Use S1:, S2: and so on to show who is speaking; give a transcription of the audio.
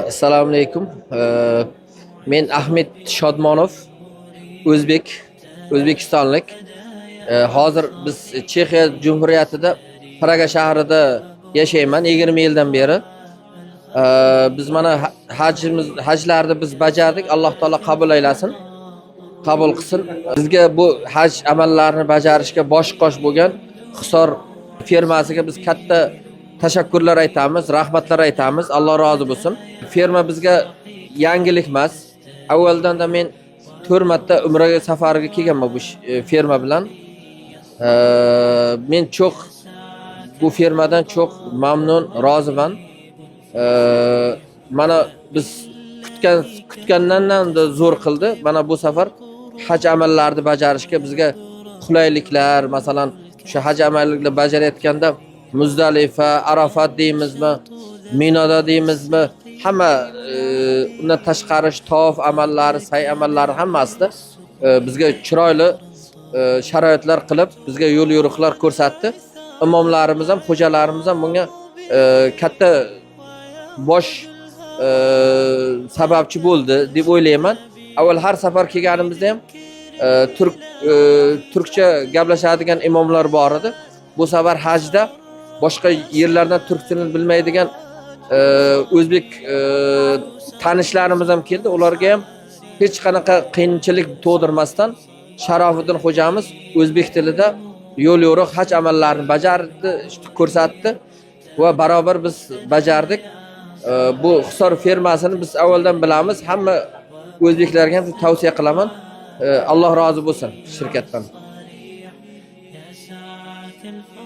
S1: Assalomu alaykum. Men Ahmed Shodmonov, o'zbek, o'zbekistonlik. Hozir biz Chexiya Jumhuriyatida, Praga shahrida yashayman 20 yildan beri. Biz mana hajimiz, hajlarni biz bajardik. Alloh taolo qabul aylasin. Qabul qilsin. Bizga bu haj amallarini bajarishga bosh qosh bo'lgan Hisor firmasiga biz katta tashakkurlar aytamiz, rahmatlar aytamiz. Alloh rozi bo'lsin. Firma bizga yangilik emas. Avvaldan da men 4 marta umraga safariga kelganman bu firma bilan. Men çok bu firmadan çok mamnun, roziman. Mana biz kutgan kutgandan da zo'r qildi. Mana bu safar haj amallarini bajarishga bizga qulayliklar, masalan, o'sha haj amallarini bajarayotganda Muzdalifa, Arafat deymizmi, Minoda deymizmi, hamma undan tashqari tavof amallari, say amallari hammasida bizga chiroyli sharoitlar qilib, bizga yo'l yo'riqlar ko'rsatdi. Imomlarimiz ham, xo'jalarimiz ham bunga katta bosh sababchi bo'ldi deb o'ylayman. Avval har safar kelganimizda ham turk turkcha gaplashadigan imomlar bor edi. Bu safar hajda boshqa yerlardan turk tilini bilmaydigan o'zbek tanishlarimiz ham keldi. Ularga ham hech qanaqa qiyinchilik tug'dirmasdan Sharofiddin xo'jamiz o'zbek tilida yo'l yo'riq haj amallarini bajardi, ko'rsatdi va barobar biz bajardik. Bu Hisor firmasini biz avvaldan bilamiz. Hamma o'zbeklarga ham tavsiya qilaman. Alloh rozi bo'lsin shirkatdan.
S2: يا ساعة.